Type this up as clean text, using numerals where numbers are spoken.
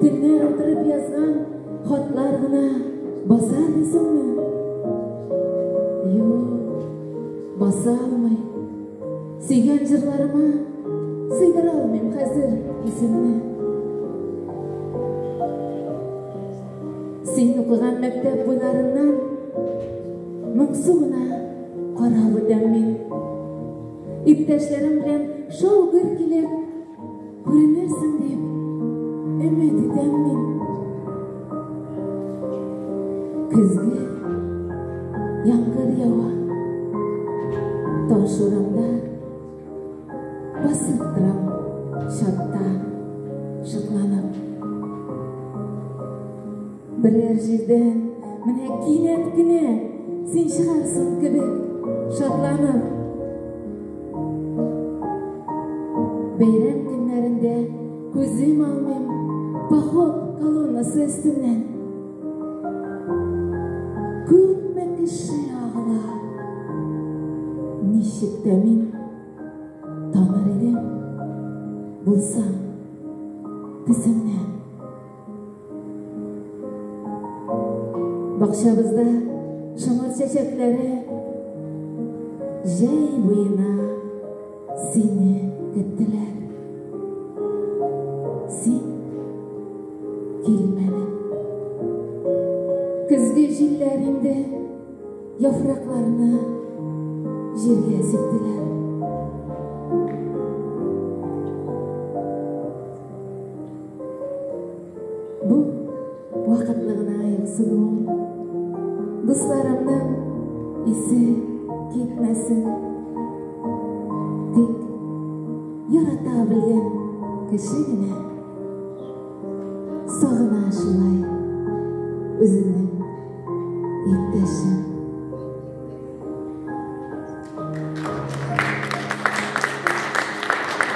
Төннәр утырып язган хатлар гына баса дисеңме? Юк, баса алмый. Сөйгән җырларыма сыйдыра алмыйм хәзер үземне. Син укыган мәктәп буйларыннан моңсу гына карап үтәм мин. Иптәшләрем белән шау-гөр килеп Күренерсең дип өмет итәм мин. Көзге яңгыр ява. Таш урамда басып торам чатта шатланып. Берәр җирдән менә кинәт кенә син чыгарсың кебек шатланып. Бәйрәм көннәрендә күзем алмыйм поход колоннасы өстеннән. Күпме кеше агыла. Ничек тә мин таныр идем, булсам төсеңнән. Бакчабызда шомырт чәчәкләре җәй буена сине көттеләр. Син килмәдең. Көзге җилләр инде яфракларны җиргә сиптеләр. Бу вакытлы гына юксынуым. Дусларымның исе китмәсен. Тик ярата белгән кеше генә сагына шулай үзенең иптәшен.